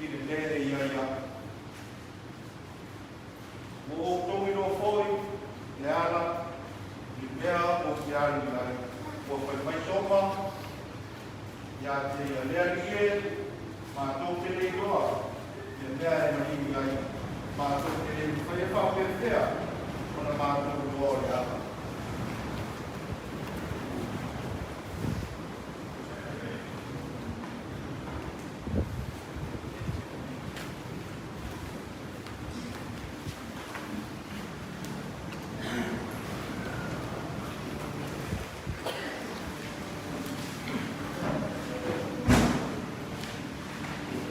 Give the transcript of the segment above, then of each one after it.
i le mea e i ai au. Ua outou iloa foi le ala i le mea ou te alu i ai. Ua fai mai Toma ia te ia, Le Alii e, matou te le iloa le mea e maliu i ai, matou te le mafai e faapefea ona matou iloa o le ala.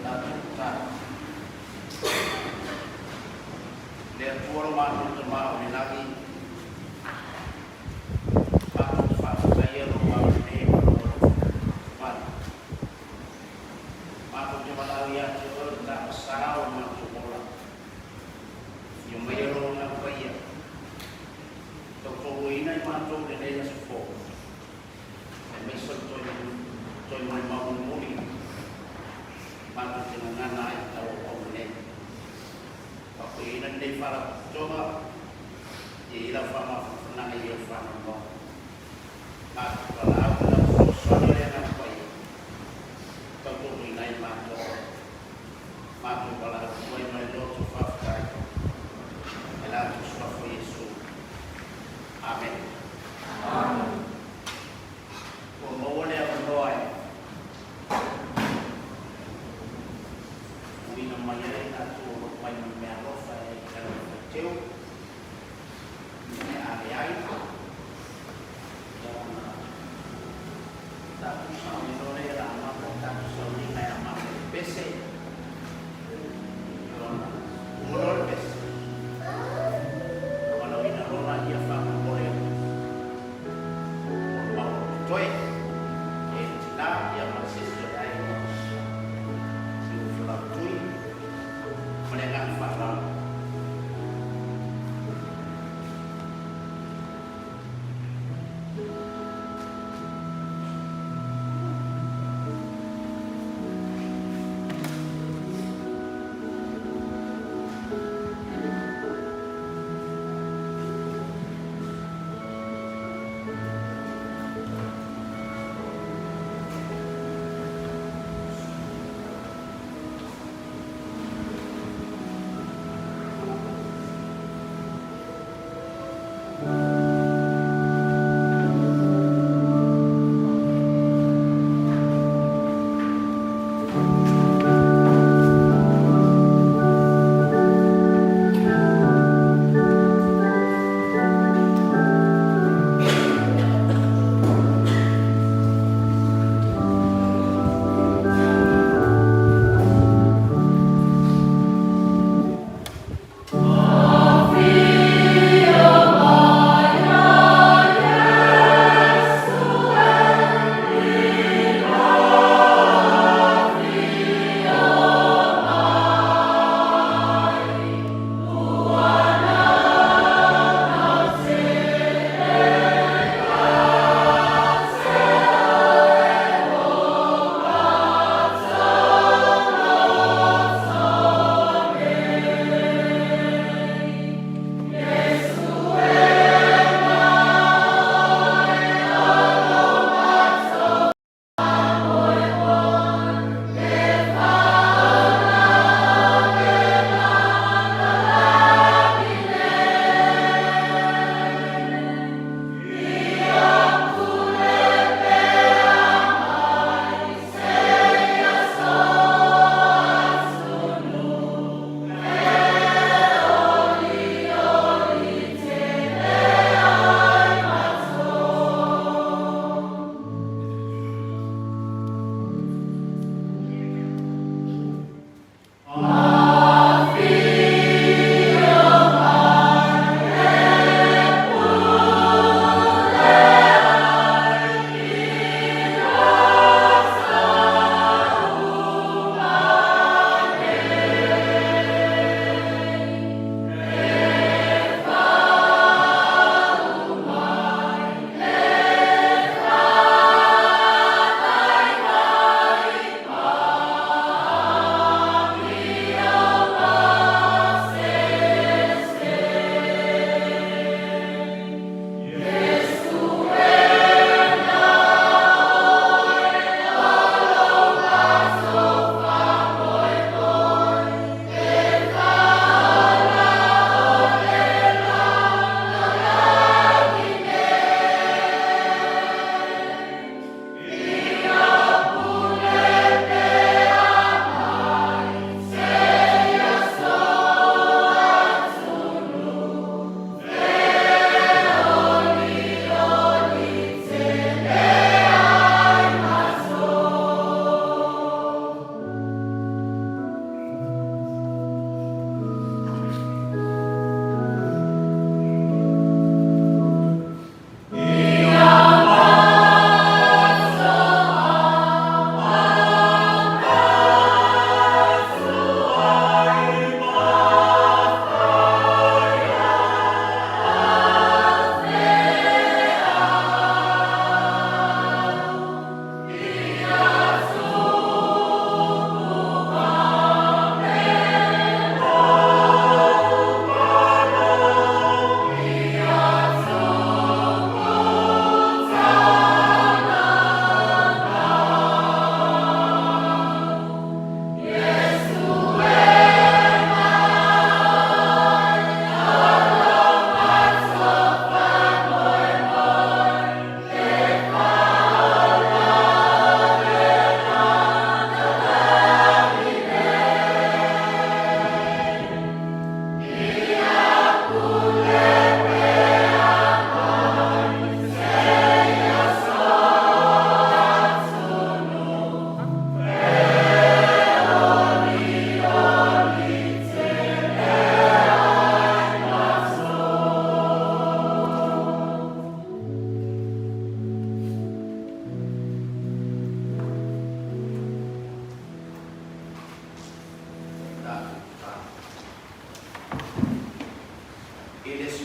Tatou tatalo. Le Atua lo matou Tama o le lagi, matou te faafetaia lou agalelei ma lou alofa malu. Matou te valaau ia te oe o le tama sa o le matou ola. Afio maia lou Agaga Paia, tautoaluaina i matou i lenei aso fou, aemaise o le toe toe molimau mulimuli matou te gagana ai i lau auauna nei. Faafoiaina lenei faalapotopotoga, ia i ai lau faamafanafanaga i e o faanoanoa. Matou valaau i lau fesoasoani o le Agaga Paia, tautoaluaina ai matou. Matou valaau atu ai ma le loto faafetai i la outou Suafa o Iesu. Amene. Ua maua le avanoa e uiga mai ai tatou o lo o mai ma le meaalofa e ala i faiteu i mea ave ai, ia ona tatou sauni loa lea o le a amata le tatou sauniga e amata i le pese, ia ona uma loa le pese, valaauina loa laia faamolemole o le mau o totoe, e le tina ia ma le sesi o le aiga Siufolau-tui ma le agaga faaaloalo.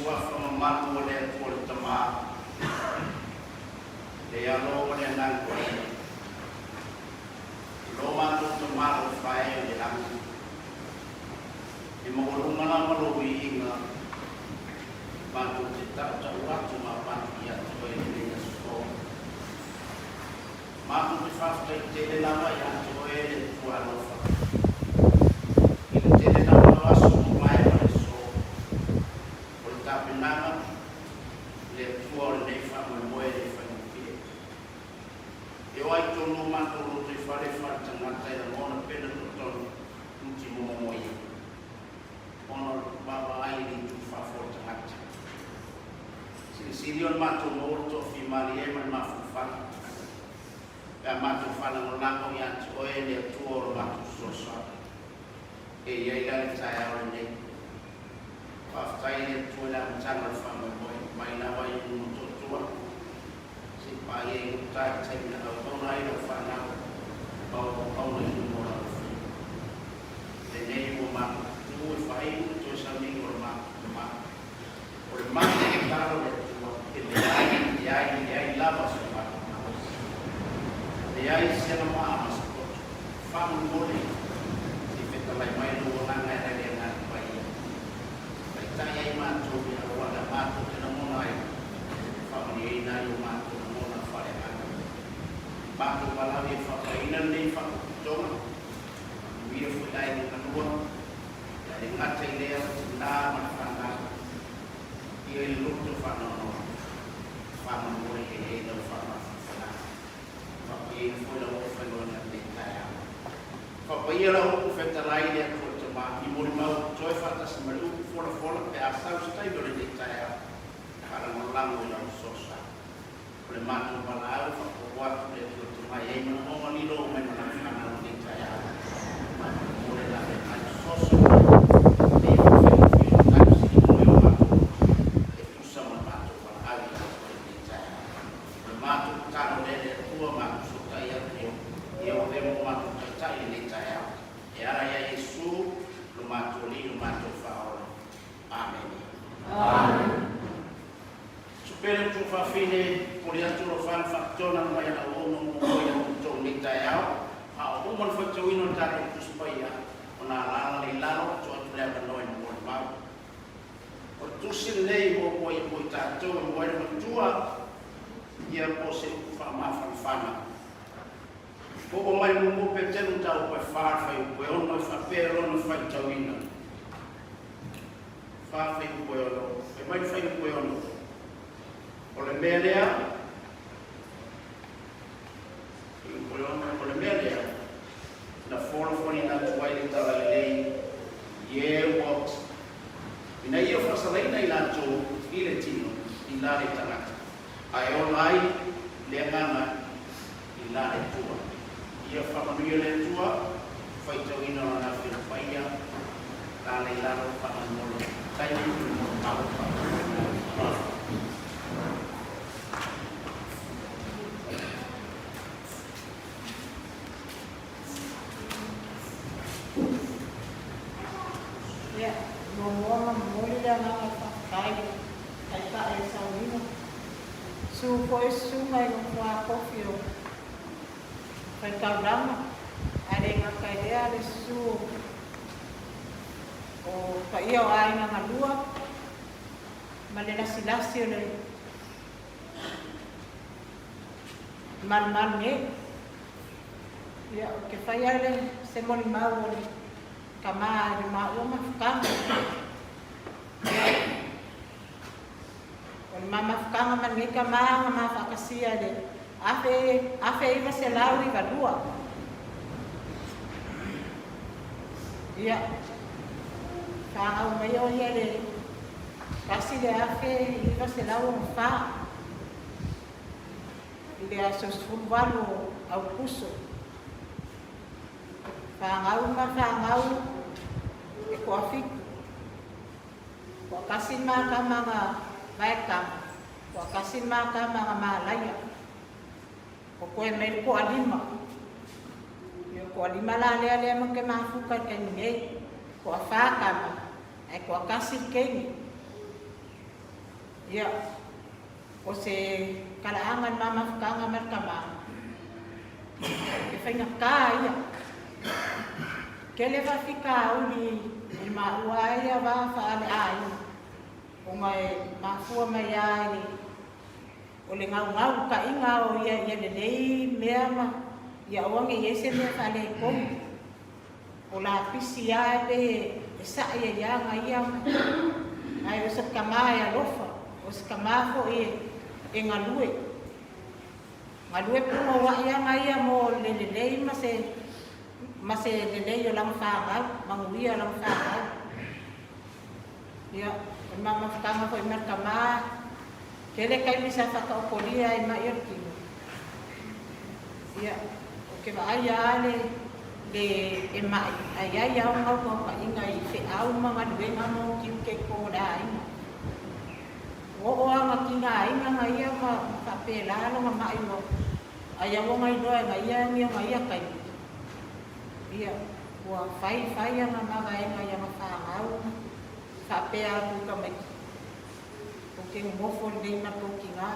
Suafa mamalu o le Atua le Tama, le Alo ma le Agaga Paia, i lo matou Tama alofa e o i le lagi, e maualuga lava lou viiga, matou te tautau atu ma avatu ia te oe i lenei aso fou. Matou te faafetai tele lava ia te oe le Atua alofa, i le tele lava o aso ua mavae ma le aso, o le tapenaga le Atua o lenei faamoemoe e le faigofie. E o ai tonu o matou lotoifale faaletagata e lagona pena totonu uti momomoia, ona o le vaavaai i le itu faafoe tagata. Silisili o le matou maua le toafimalie ma le mafanafana, pe a matou faalagolago ia te oe le Atua o lo matou fesoasoani. E i ai la le taeao lenei. Faafetai i le Atua i le amataga o le faamoemoe, mai lava i le Motootua, seia paia i uta i le taimi na auauna ai lau fanau ma o auauna i luma o lau afio. Lenei ua matou tutu e faaiu le toe sauniga o le matou tama. O le matou tatalo i le Atua, e leai, leai, leai lava so matou malosi. Leai se agamaa ma se poto. Faamolemole, se i fetalai mai lou agaga e ala i le Agaga Paia. Taitai ai matou i auala matou te lagona ai, e faamalieina ai o matou lagona faaleagaga. Matou valaau e faapaeina lenei faapotopotoga, manuia foi aiga galua, ia le gata i lea o tina ma le fanau, ia i le loto faanoanoa, faamolemole e i ai lau faamafanafanaga. Faapaeina foi lau aufaigaluega i lenei taeao. Faapaia lau upu fetalai i le Atua le Tama, i molimau toe faatasi ma le upu folafola pe a sau se taimi o lenei taeao, faalagolago i lau fesoasoani. O le matou valaau faaopoopo atu le Atua le Tama e i ai manaoga lilo mai ma lana fanau i lenei taeao. Faamolemole la le agai fesoasoani mai, ina ia faafaigofie ona tali sili mai o matou loto e tusa ma le matou valaau ia te oe i lenei taeao. O le matou tatalo lea i le Atua, matou fesootai atu ia avea mo matou taitai i lenei taeao. E ala ia Iesu, lo matou Alii, lo matou Faaola. Amene. Amene. Supele tuafafine, momoli atu alofaga faapitoa na mai a auauna muamua ia outou i lenei taeao, a o uma le faitauina o le tatou Tusi Paia, ona alaala lea i lalo, tuu atu le avanoa i molimau. O le tusi lenei muamua ia mo i tatou e maua ai le matua ia po o se upu faamafanafana. Oo mai muamua Petelu mataupu e fa le fuaiupu e 6 e faapea lona faitauina. Fa fuaiupu e 6. Fai mai le fuaiupu e 6. O le mea lea, fuaiupu e 6, o le mea lea, na folafolaina atu ai le talalelei, ie ua ina ia faasalaina i latou i le tino i la le tagata, ae ola ai le agaga i la le Atua. Ia faamanuia le Atua, faitauina o Lana Afioga Paia, lala i lalo faamolemole taimi mo le mau faafetai. Ia, muamua ona momoli le agaga faafetai i le Taitai o Sauniga, susu foi susuga i Nofoa Kofi o Faitaulaga, ae le gata i lea le susu o paia o aiga galua ma le lasilasi o le malumalu nei. Ia, ou te faia le se molimau o le tama i le maua mafutaga. Ia, o le ma mafutaga ma lenei tama na ma faatasia i le 1992. Ia, fanau mai o ia le 1964 i le aso 18 o Aokuso. Fanau ma fanau e toafitu. Toatasi le ma tama na vaetama, toatasi le ma tama na malaia. O toe mai le toalima. Ia o toalima la lea lea ma te mafuta i le taimi nei. Toafa tama, ae toatasi le teine. Ia, o se talaaga i le ma mafutaga ma le tama, e faigata ia. Tele faafitauli i le maua ai ia va faaleaiga, ona e mafua mai lava i le o le gaugau taiga o ia ia lelei mea ma ia aua ne i i ai se mea faaletonu. O lapisi lava e pei e sa'i ai lava aga ia, ae o se tama e alofa, o se tama foi e galue. Galue punoua'i aga ia mo le lelei ma se lelei o lana fanau, manuia o lana fanau. Ia, o le mafutaga foi ma le tama, tele taimi sa faataotolia ai ma'i o le tino. Ia, ou te vaai lava le e ma'i, ae i ai lava ona naunautaiga i feau ma galuega ma ona tiute i totonu o le aiga. Ua oo lava ina tigaina aga ia ma faapela lona ma'i ua ai lava ua na iloa e aga ia ni ona ia taimi. Ia, ua fai fai ana mavaega i ana fanau faapea atu i tamaiti, ou te nonofo lelei ma le tou tinā,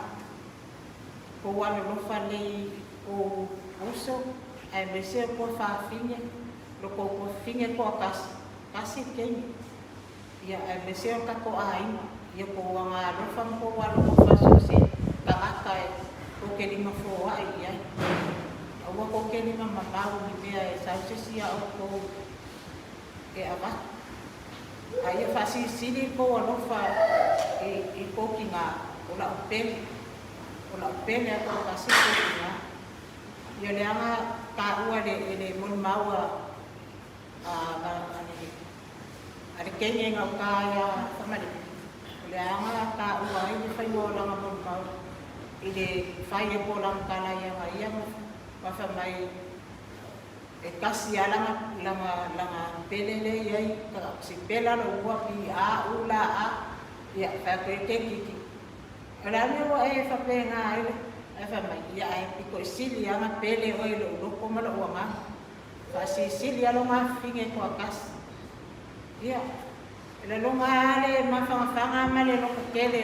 tou alolofa lelei i kou uso aemaise o tuafafine, lo tou tuafafine e toatasi, tasi le teine. Ia, aemaise o le tatou aiga, ia tou agalofa ma tou alolofa so o se tagata e tou te lima foa'i i ai. Aua tou te lima mamau i ni mea e sau se isi ia outou e avatu. A ia faasilisili le tou alofa i tou tinā, o la'u pele, o la'u pele a toatasi tou tinā. Ia leaga taua e le molimau a a le teine i gauta ia Fagalii, o le aga taua ai le faiga o lana molimau i le fai atu o lana tala ia aga ia ma fai mai e tasi lava lana pele lea e i ai, si pela lou ua pi a u la a, ia fai atu ai le keiki, o le a le mea ua e faapena ai le, ae fai mai, ia ae pito i sili lava ona pele oe i lou loto ma lou agaga. Faasilisili lava lona afafine e toatasi. Ia, e lagona lava le mafanafana ma le lototele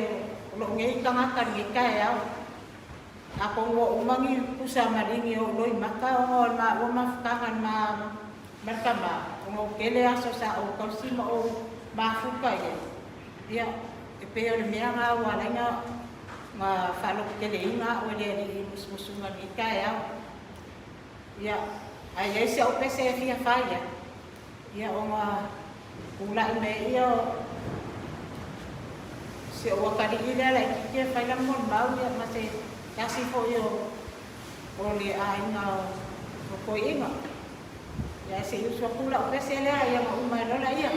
o lou nei tagata i lenei taeao. Atonu ua uma ni pusa maligi o ou loimata ona o le maua mafutaga i le ma le tama, ona ua tele aso sa ou tausi ma ou mafuta i ai. Ia, e pei o le mea lena ua ala ai ona faalototeleina au e le Alii i musumusuga i lenei taeao. Ia, a i ai si au pese e fia fai ai, ia ona tulai mai ia o si ou atalii lea laitiiti e fai lana molimau ia ma se tasi foi o le aiga o Toeaiga. Ia ae se i usu atu lau pese lea ia ona uma ai loa laia.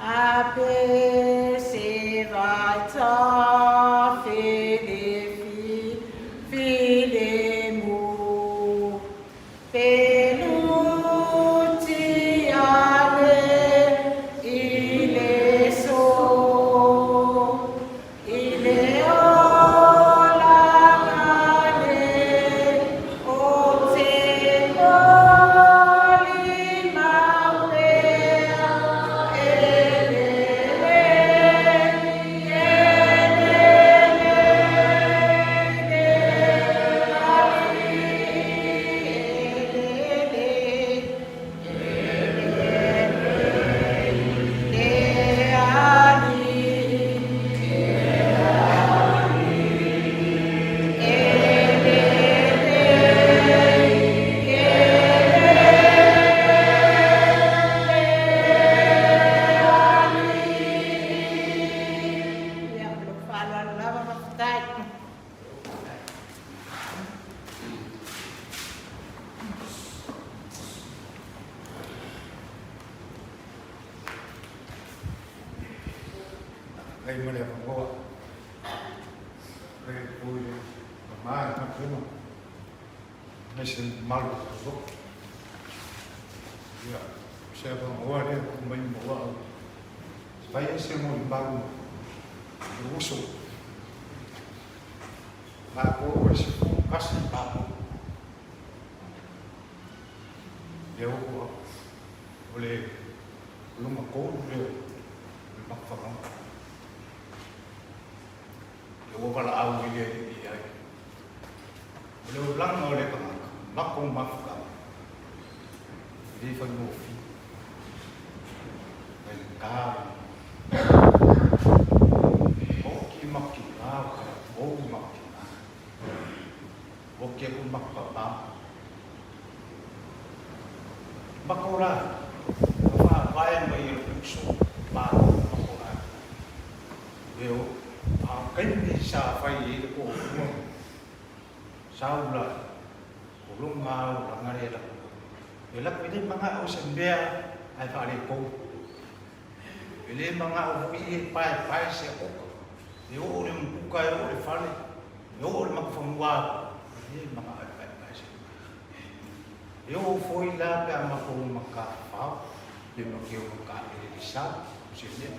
A pese vai ta fele fi file mu peluti ale i le so i le olaga le o te molimau pea e lele e lele le alii e lele e lele le alii e lele e lele le alii. Ia, ma lou faaaloalo lava, faafetai. Faafetai mo le avanoa. Faafetai atu foi i le mama i le Matema, aemaise le mamalu o le lotu. Ia, o se avanoa lea ua tuu mai mo au e fai ai se molimau i le uso. Matou e 11 matou. Lea ua o le loma tolu lea. makou mafutaga e lē faigofie faigata oki makiga o tatou makiga oki aku makapā makou la na faavae mai e lou uso malo makou la e o a o taimi sa fai ai le toalua sau la o luga o laga le lako e lako e le manao se mea ae faaletonu e le manao foi e paepae se oka e oo le umukuka e oo le fale e oo le makafanua e le manao e paepae se e oo foi la pe a makou matafafao pe makeo mataelelesa se mea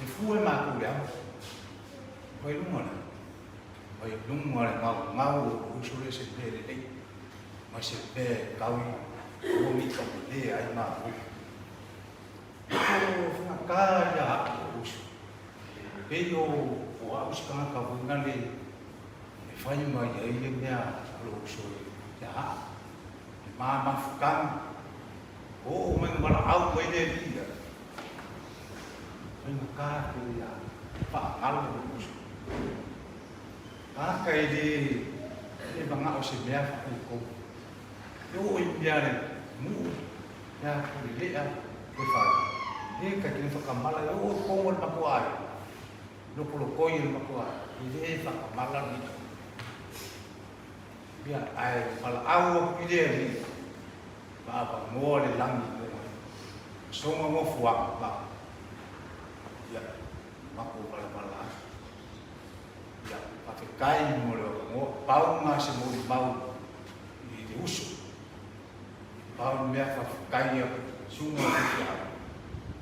e fua e makou le amo mai luga le mai luga le gaugau o lou uso lea se mea lelei ma se mea e tau aua ne i taumalē ai matou. O faigata ia au lou uso, pei o au se tagata foi nale e fai mai ai le mea a lou uso ia au, le ma mafutaga, oo mai ma valaau mai le alii ia, faigata tele ia faagalo lou uso. Tagata e le le manao se mea faaletonu. E oo i mea le nuu ia Pulelea e fai. E ka te whakamala e oo i kongo le matua ai. Lokolokoi e le matua ai. E le whakamala ni. Ia ae valaau aku i le alii. Vaavanoa le lagi i luga. Soga nofoaga va. Ia matou valavala atu. Ia, faafetai mo le avanoa. Pau lena se molimau i le uso. Pau le mea faafetai atu i susuga o faifeau,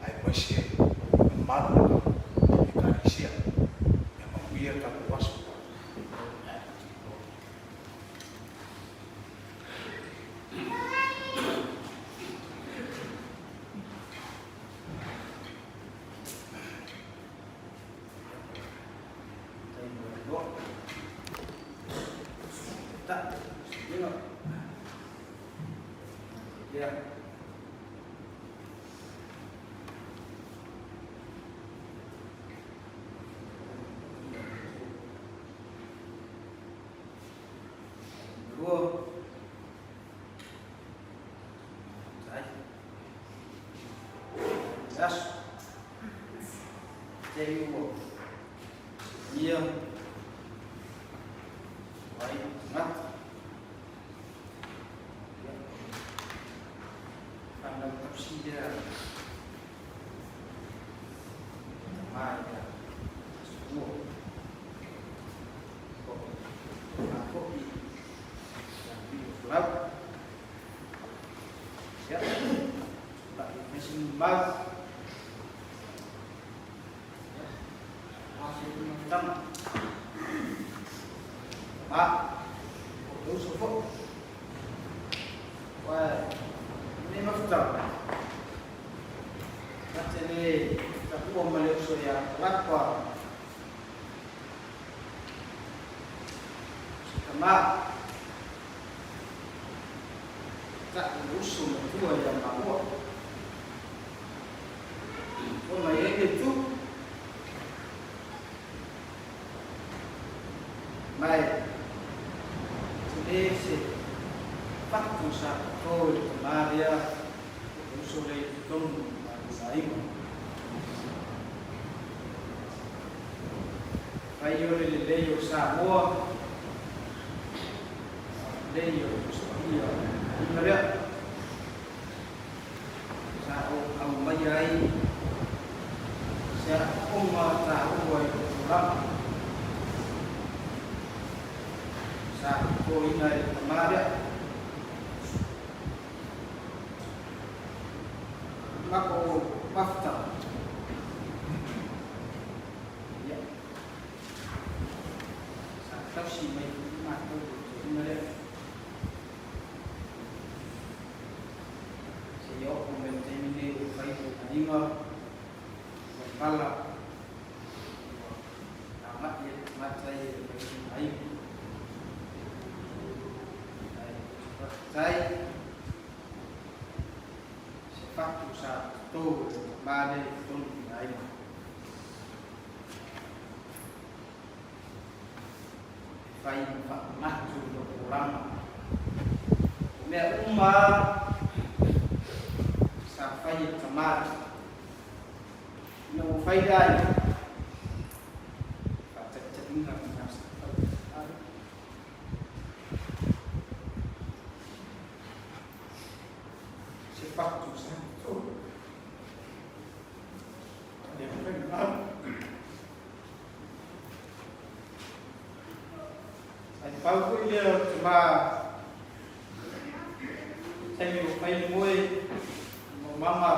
aemaise le mamalu o le Ekalesia. Ia manuia le tatou aso. Ia ai tagata. Ia, fanau tausi lea tama ia Asomua. O tama foi ia Pio Folau. Ia, tulai mai se mau. Ona e le tu mai te le se fatu sa toto i le tama lea o le uso lea i totonu ma lona aiga. Fai o le lelei o Samoa, a o le lelei o le usitaia o le aiga lea. Sa ou aumaia ai se aoaoga taua i lou tulaga. Sa totoina e le tama lea. Mako mafutaga. Ia. Sa tausi mai foi matou i le toeaina lea. Seia oo mai le taimi nei ua fai le aiga, ua pala, ua agai e le tagata ia e fai sina aiga. Ae Faafetai se fatu sa toto e le tama lea i totonu o le aiga. E fai ma faamanatu i lou olaga. O mea uma lava sa fai e le tama lea. Ina ua fai le aiga, faataitaiga lena sa fai e le tama lea. Se fatu sa toto. E fai ma Ai pau foi lea o te mā taimi o fai le moe mo mama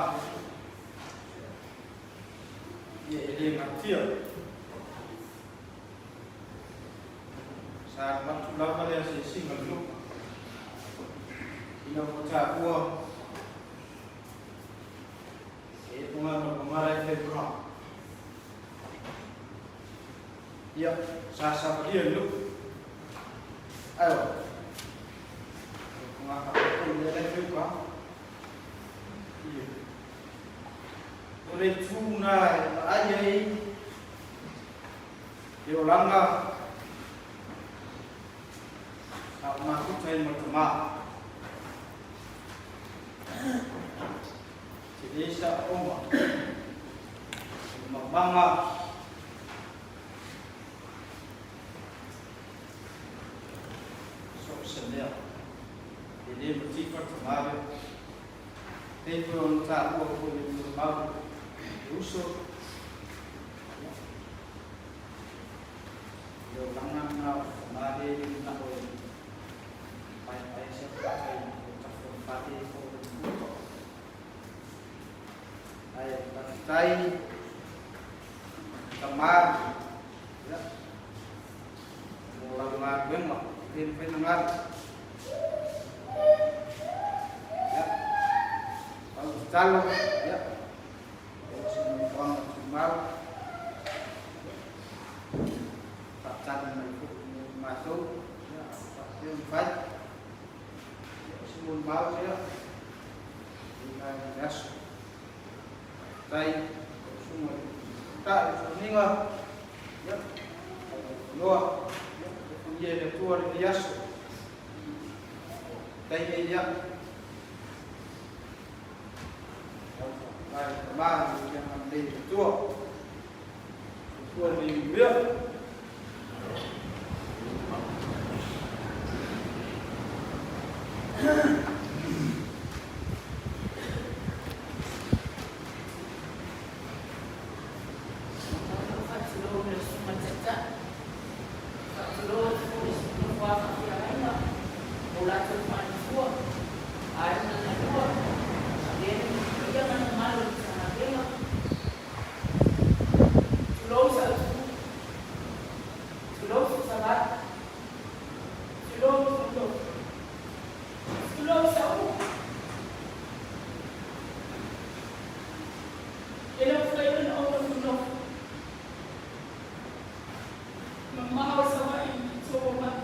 ia e le matia. Sa alu atu lava le asiasiga le loka. Ina ua taua e unga ma mamara e fai ka. Ia, sa savalia i luku. Ai o. Ko ngā ka pō i le fai ka. Ia. O le tū nā e ai ai e olaga a o mafuta ai ma tamā. Te le sa oma. O mamanga so o se mea. E le matifa tamā lea. Pei foi ona taua foi e le mau e uso. Le olaga lena o le tamā lea e manao e paepae se fatai o tafa o le fale po o le puka. Ae faafetai tamā ia mo lau galuega e le mafai ona galo. Ia, pau tatalo, ia, o se nofoaga tumau. Faatali mai foi mo matou, ia, faapea ona fai. Ia, o se molimau lea, i le aso. Faafetai, lau susuga i le Taitai o Toniga, ia, Noa, ia, alofagia e le Atua lenei aso. Faafetai nei ia. Lau faafetai i le Tama i le Kianga lelei o le Atua. Soifua ma ia manuia. Faatulou i le Susuga i le Taitai, faatulou atu foi i le nofo a faafeagaiga ma o latou faaletua, aiga na lua, avea le paia ma le mamalu o le Matagaluega. Tulou sa utuutu, tulou sou savali, tulou sou tofu, tulou sa upu. E le mafai ona ou nofonofo mamao Savaii i tua mai.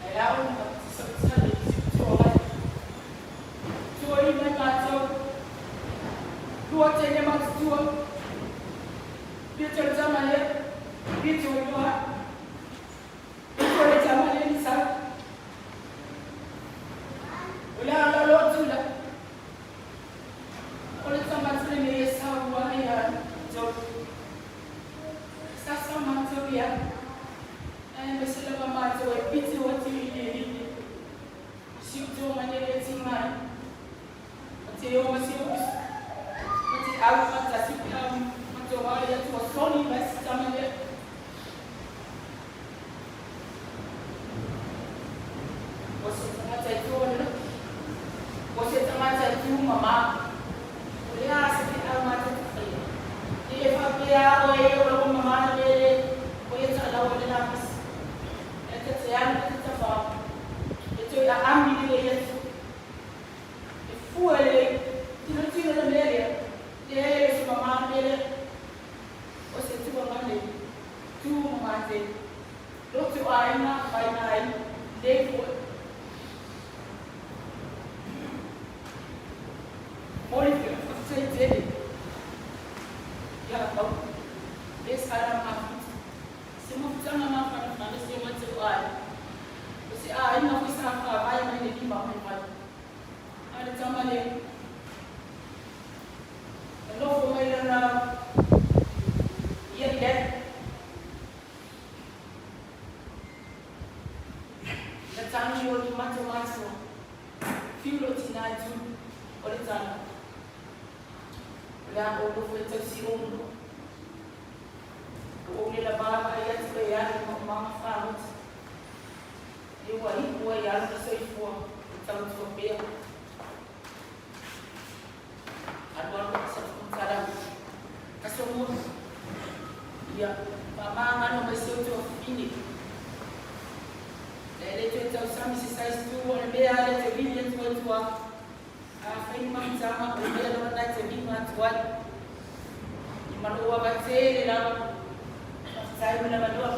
Ae ao ona sausale i tua mai. Tuaina i matou. Lua tele matutua. Pito le tama lea. Pito i loa. Pito le tama lea ni sau. O le ala loa tula. O le tama tule me e sau ai a tau. Sa sa matou ia. Ae me se lava matou e pito atu i le rile. Siu tō mai le ti mai. O te o ma se usu. O te au whatasi pe au ma tō ai atu o soni mai se tama lea. O se tangata e tō le O se tangata e tū mama. O le a se te au mā te whaia. I e whapea o e o loko mama na lele o e ta lau o le lapis. E te te anu te tawha. E toi a ami le le atu. E fua le tino tino le mea lea. Te e se mama na lele. O se tua mane. Tu mama te. Lotu Lenei foi. Momoli foi le faafetai tele ia lau lesala mafuta se mafutaga mafanafana se matou aiga. O se aiga foi sa faavae mai le lima mai mai. A le tama lea na nofo mai lana ia i ai. Na tagi o ni matou aso, fiu lou tina i tulu o le tala. O le a ou nofo e tausi ou. Ua ou le lavā vaai atu e alu i maumaga faalota. E ua iu ai a lona soifua e tautua pea. Alualu ai sa faamatalaga. Aso moni, ia faamagalo mai si ou tuafafine. E le toe tausami se size tu o le mea lea e te vili atu ai tua. Afai ni mafutaga o le mea lava lena e te lima atu ai. I ma lou ava tele lava. Faafetai mo le avanoa.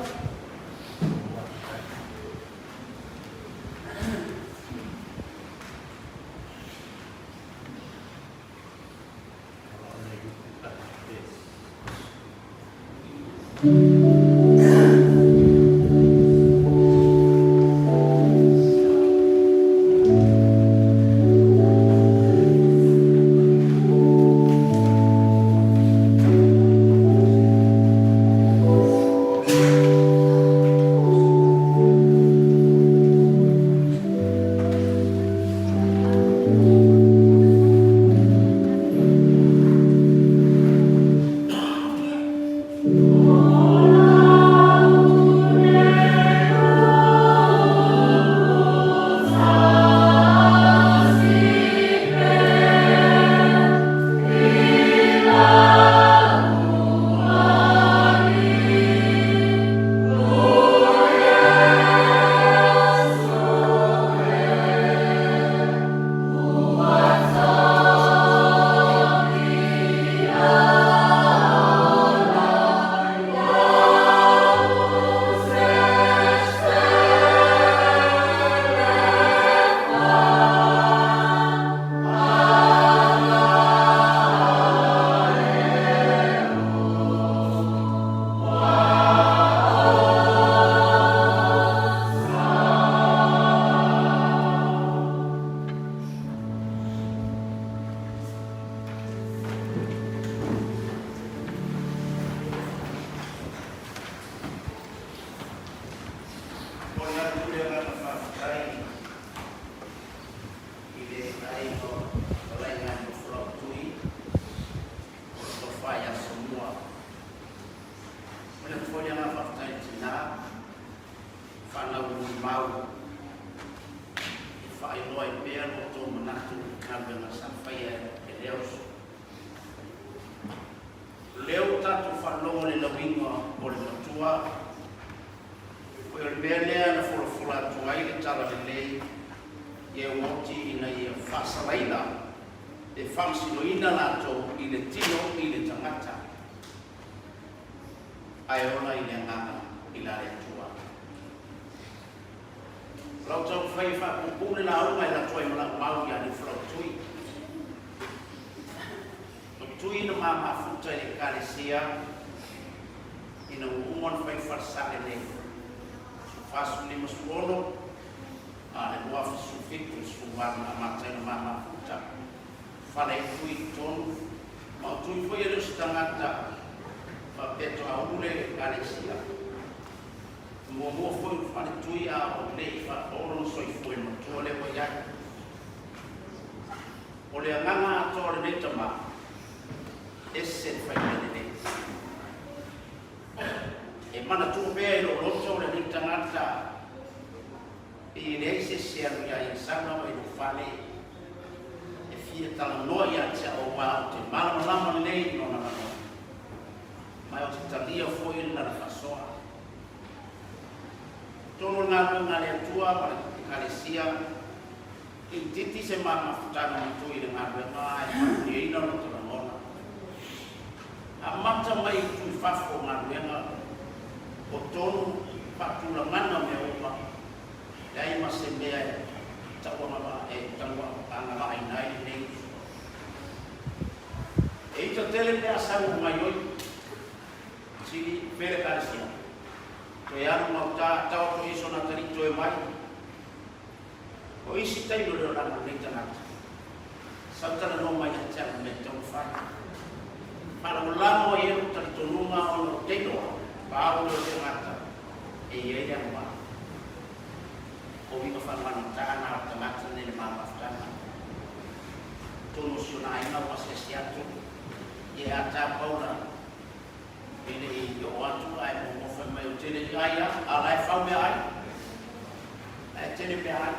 Momoli atu le agaga faafetai i le aiga o Fetalaiga i Nofolautui o le Tofa ia Asomua. Momoli atu foi le agaga faafetai i le tina fanau molimau e faailoa ai pea lo outou manatu i galuega sa faia e Leos. O lea ua tatou faalogo i le lauiga o le matua, pei o le mea lea na folafola atu ai le talalelei i Euoti ina ia faasalaina pe faamasinoina latou i le tino i le tagata, ae ola i le agaga i la le Atua. O lau taumafai e faapuupuu le lauga e latu ai ma lau mau ia Niufalautui. O tui na ma mafuta i le Ekalesia ina ua uma ona fai falesale nei, 45 a le 2017 le 18 na amata ai ona ma mafuta fale ai tui i totonu, ma o tui foi e le o se tagata faapea toa ulu le Ekalesia. Muamua foi o fale tui a o le i faaoo lona soifua i le matua lea ua i ai. O le agaga atoa o lenei tama, ese le fai mea lelei. E manatua pea i lou loto lenei tagata pei e leai se isi e alu ia ia sau lava i lou fale e fia talanoa ia te au aua ou te malamalama lelei i lona lagona, ma ou te talia foi lana faasoa. Totonu o le galuega a le Atua ma le Ekalesia, Itiiti se ma mafutaga matua i le galuega ae faamanuiaina lota lagona. Amata mai i itu i fafo o galuega, o tonu, faatulagaga o mea uma. Leai ma se mea e tauagavaa e tauagavaaina ai lenei uso. E ita tele mea a sau o gaioi, sili fele kalesia. Toe alu gauta, tau atu i sona atalii toe mai. O isi taimi o le olaga o lenei tagata, sau talanoa mai ia te au i mea e tatau ona fai. Faalagolago ai e lou talitonuga ona ou te iloa, pau lea o le tagata e i ai le agavaa. O uiga faalualugata na o le tagata nei i le mafaufauga. Totonu o si ona aiga ua asiasi atu, ia e ata Paula e le i oo atu ae muamua fai mai ou te le i ai a, a la e fau mea ai. La e tele mea ai.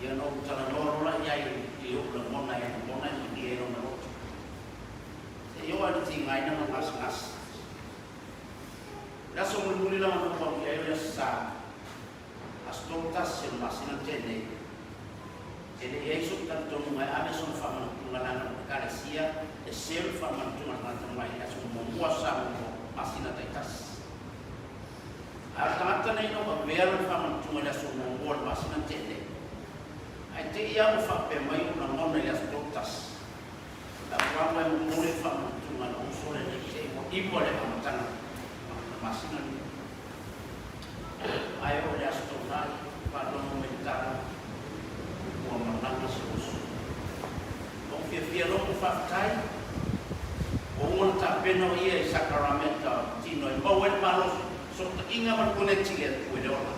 Ia na ou talanoa loa la i ai i ou lagona e lagona e malie ai lona loto. Seia oo lava i le tigaina ma gasegase. O le aso mulimuli la na ou alu i ai o le Aso Sa, aso 31 o le masina na tea nei, e le i ai so'u talitonuga e ave sona faamanatuga leaga o le Ekalesia e seu le faamanatuga a le tagata mai i le aso muamua Aso Sa muamua masina taitasi. A o le tagata nei na ou avea lona faamanatuga i le aso muamua o le masina na tea nei, ae te i lava ua faapea mai ou lagona i le aso 31, Tauaga e momoli le faamanatuga a lou uso lenei se i ua iwa le amataga o le masina lenei. Ae oo i le Aso Toonai, faalogo mai le tala, ua malaga si ou uso. Ua ou fiafia loa ma faafetai, ua uma ona tapena o ia i sakarameta o le tino e maua ai le malosi, sootaiga ma le koneti i le Atua i le ola.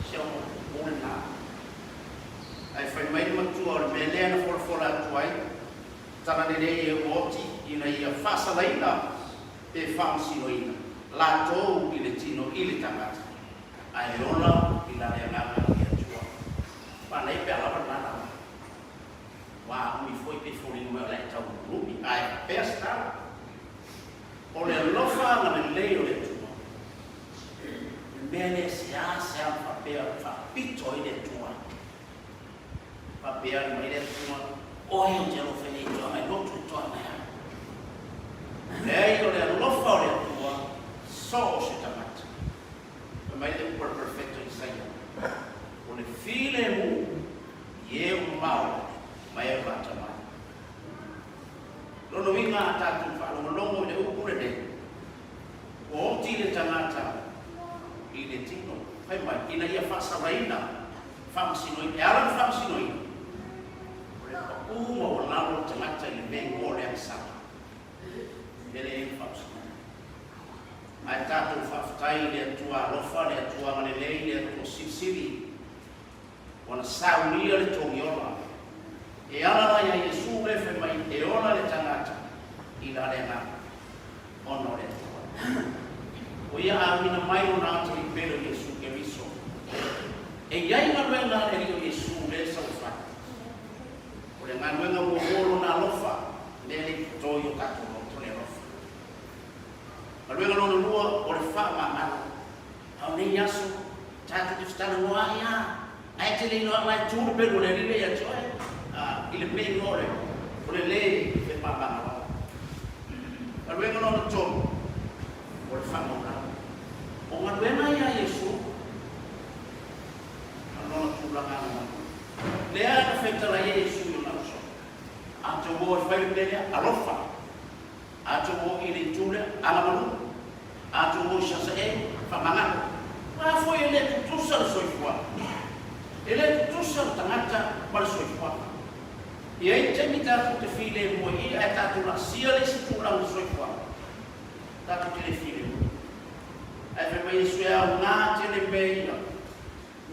Si au mapuupuu lena. Ae fai mai le matua o le mea lea na folafola atu ai, talalelei e oti ina ia faasalaina pe faamasinoina latou i le tino i le tagata, ae ola i la le agaga i le Atua. Manaia pe a lava lena lava. Ua umi foi pe foliga mai o la e tau lumi, ae faapea se tala. O le alofa agalelei o le Atua. O le mea lea e seasea ona faapea faapito ai le Atua. Faapea mai le Atua, Oe ou te alofa i ai toaga i lotu i toaga e alu. Leai, o le alofa o le Atua, so o se tagata. Fai mai le upu a le perofeta Isaia, O le filemu i e o mamao ma e o lata mai. Lona uiga a tatou faalogologo i le upu lenei, Ua oti le tagata i le tino, fai mai, ina ia faasalaina, faamasinoina. E ala ona faamasinoina, o le pau maualalo o le tagata i le mea i o le agasala. E le i ai le faamasinoga. Ae tatou faafetai i le Atua alofa, le Atua agalelei, le Atua silisili, ua na saunia le togiola. E ala la iā Iesu lea fai mai e ola le tagata i la le agaga ona o le Atua. Ua ia auina mai lona atalii pele o Iesu Keriso. E i ai galuega a le Alii o Iesu lea sa ua fai. O le galuega muamua o lona alofa lea e le i toto i o tatou loto le alofa. Galuega lona lua o le faamagalo. A o nei aso, tatou te fetalanoa ai a, ae te le iloa la e tu le pelu o le alii lea ia te oe, a, i le mea iloa o le, o le le fepamagaloa. Galuega lona tolu, o le faamaulalo. O galuega ia a Iesu, ma lona tulaga anoano. Lea na fetalai ai Iesu i ona uso, A te o e fai le mea lea, alofa. A te o i le itu lea, agamalu. A te o i Sasae, faamagalo. A foi e le tutusa le soifuaga. E le tutusa le tagata ma le soifuaga. E i ai taimi tatou te filemu ai i ae tatou laasia le isi tulaga o le soifuaga, tatou te le filemu. Ae fai mai Iesu, e aoga tele mea ia,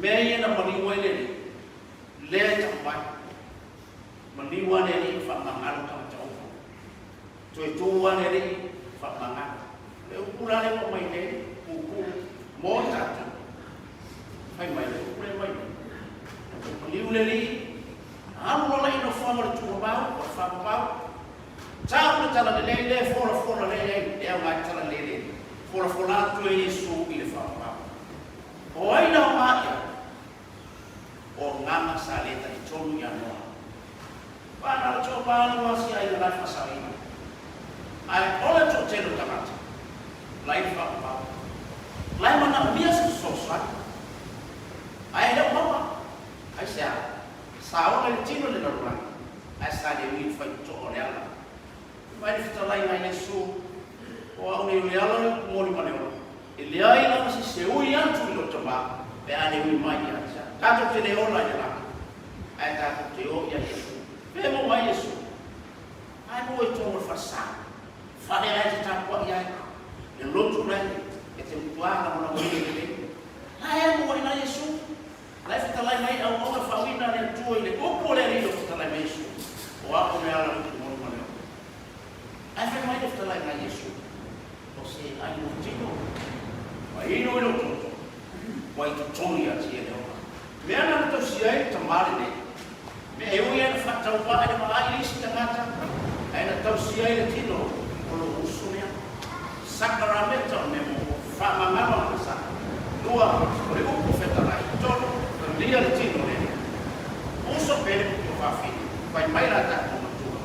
mea ia na maliu ai le Alii, lea e tau mai. Maliu lava le Alii ma faamagalo tagata uma. Toe tu lava le Alii faamagalo. O le upu la lea ua aumai nei, puupuu, mo tatou. Fai mai le upu lea e aumai nei, Maliu le Alii, alu loa la i nofoaga o le tuumamao, o le faamamao, tau le talalelei lea e folafola lea i ai, e aoga ai le talalelei lea, folafola atu e Iesu i le faamamao. O ai na aoga i ai? O Gama sa le talitonu ia Noa. Wha na le toapalu a si aiga lai whasaoina. Ae o le toatele o tagata, lai whaapau. Lai manaomia se fesoasoani. tamā pe a le ui mai ia te au. Tātou te le ola i le lagi, ae tātou te o ia Iesu. Pe mo mai Iesu, ae mo e tō le whasā. Whare ai te tapuaʻi ai, le lotu lai e te mutuaga mo la wili le lei. Ae mo ai na Iesu, lai fetalai mai au au e whawina le atua i le upu o le alii o fetalai mai Iesu, o ao me ala utu mo luma leo. Ae fai mai le fetalaiga a Iesu, O se ai lou tino, ua inu i lou toto, ua i totonu ia te ia le ola. Mea na na tausia ai le tamā lenei, mea e ui ai na faatauvaa i le vaai i le isi tagata, ae na tausia ai le tino o lou uso lea. Sakarameta o mea muamua, faamagalo ana saka. Lua, o le upu fetalai. Tolu, talia le tino lea. Uso pea le kupu fafine, fai mai la tatou matua.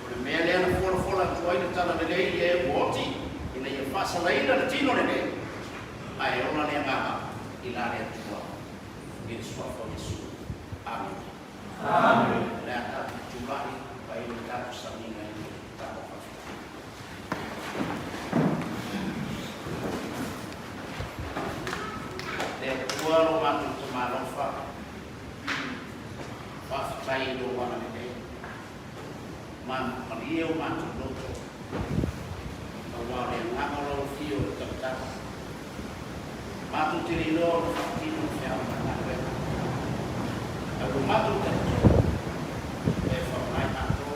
O le mea lea na folafola atu ai le tala lelei i e ua oti ina ia faasalaina le tino lenei, ae ola le agaga i la le Atua i le Suafa o Iesu. Amene. Amene. O le a tatou tulai pai le tatou samiga i le tatou faafetai. Le Atua lo matou Tama alofa, faafetai i lou agalelei. Ma malie o matou loto, aua o le agaga o lau afio e tautala. Matou te le iloa ona faatino le feau ma le galuega. Ae ua matou talitonu, e faaaoga i matou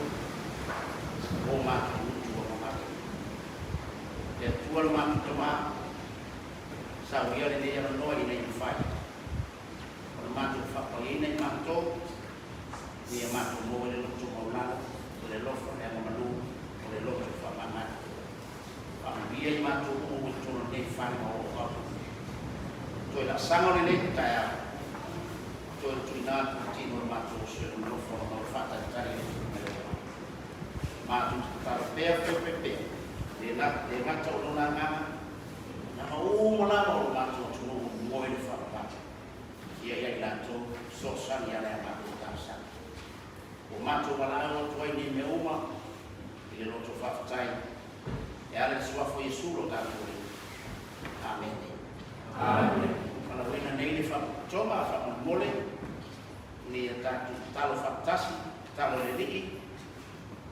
o matou gutu ua mamate. Le Atua lo matou Tama, sauia lenei avanoa ina ia mafai ona matou faapaiaina i matou, Ia matou maua i le loto maualalo, o le alofa, le agamalu, o le loto faamagalo. Faamanuia i matou uma ua i totonu o lenei fale ma o lo o Toe laasaga o lenei taeao, toe tuuina atu le tino o le matou uso i lona alofa ona o le faatalitali i le tuli mai o oe. Matou te tatalo pea, pea, pea, le gata o lona agaga, na uma lava o le matou atunuu moe le faamamalu. Ia ia i latou fesoasoani ia le a matou talosaga. Ua matou valaau atu ai nei mea uma i le loto faafetai e ala i le Suafa o Iesu lo tatou Alii. Amene. Amene. Valaauina nei le faapotopotoga a faamolemole ina ia tatou tatalo faatasi, tatalo i le Alii,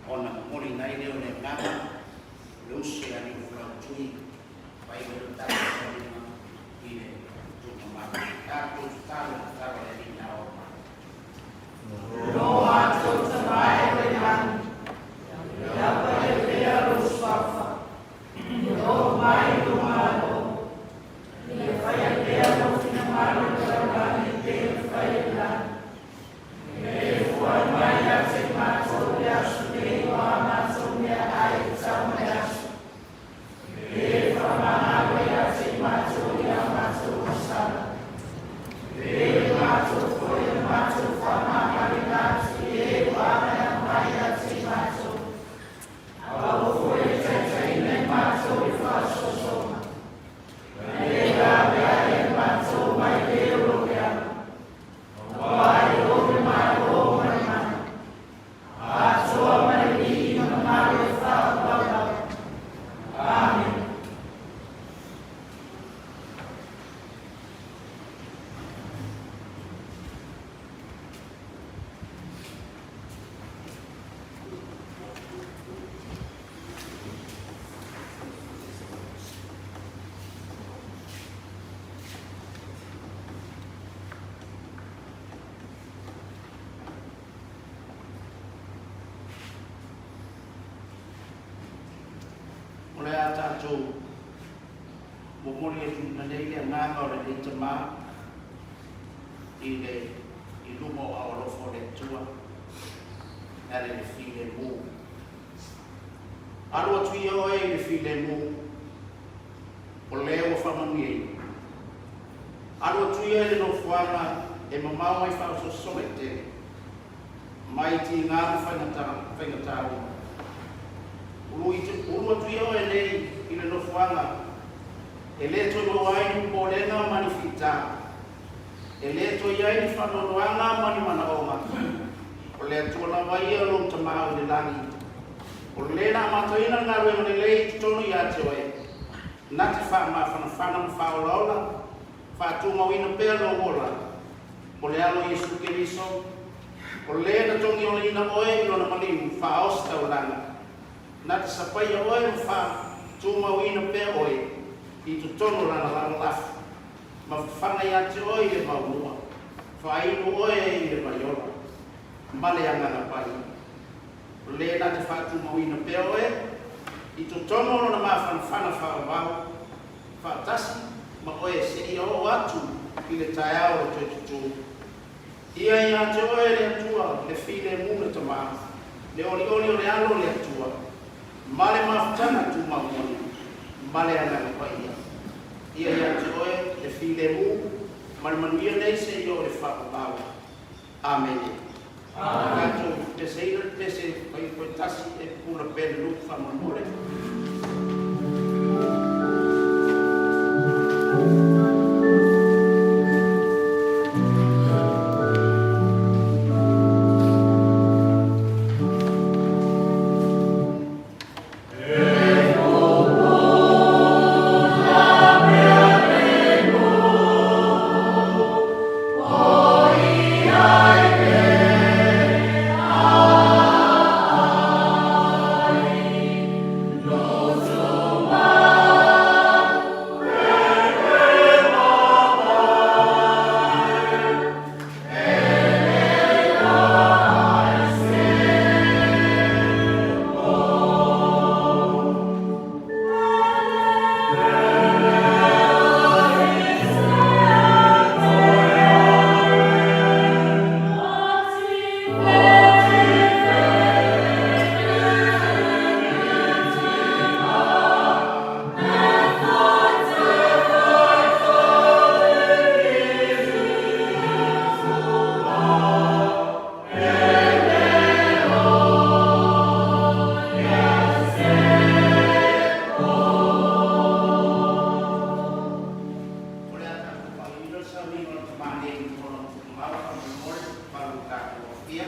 ona momoliina ai lea o le agaga o le uso ia Alii Fulautui, fai ai le tatou tauliga i le tuugamalo. Tatou tatalo i le tatalo a le Alii na o mai. Lo matou Tama e o i lagi, ia paia pea lou suafa, ia oo mai lou Malo, ia faia pea lou finagalo i le lalolagi e pei ona fai i le lagi. Ia fua mai ia te matou i le aso nei o a matou meaai e tatau ma le aso. E faamagalo ia te i matou i a matou masala. E o matou foi na matou faamagaloina atu i e ua agaia mai ia te i matou. Aua foi e taitaiina i matou i faasoasoaga. Ae ave ae i matou mai le o lo leaga. Aua e o le Malo ma le mana. Atoa ma le viiga mamalu e faavavau lava. Amene. O le a tatou momoli atu nei le agaga o lenei tamā i le i luma o aao alofa o le Atua e ala i le filemu. Alu atu ia oe i le filemu, o lea ua faamanuiaina. Alu atu ia i le nofoaga e mamao mai faaosoosoga i tele, mai tiga ma faigata uma. Ulu atu ia oe nei i le nofoaga e le toe maua ai ni popolega ma ni fita, e le toe i ai ni faanoanoaga ma ni manaoga. O le Atua lava ia o lou Tama i le lagi, o le na amataina le galuega lelei i totonu ia te oe, na te faamafanafana ma faaolaola. Faatumauina pea lou ola o le Alo Iesu Keriso, o lē na togiolaina oe i lona maliu faaosi taulaga, na te sapaia oe ma faatumauina pea oe i totonu o lana lalolafu, ma fafaga iā te oe i le vaomua, faainu oe i le vaiola, ma le Agaga Paia. O lē na te faatumauina pea oe i totonu o lona mafanafana faavavau, faatasi ma oe seia oo atu i le taeao o le toe tutū. Ia iā te oe le Atua, le filemu le Tamā, le olioli o le Alo le Atua, ma le mafutaga tumau moni, ma le Agaga Paia. Ia iā te oe le filemu ma le manuia nei seia oo i le faavavau. Amene. Tatou peseina le pese faitasi e pupula pea le lupu faamolemole. O le a tatou faauiina le sauniga o le Tamā nei i ona tuumau faamolemole malu tatou afia.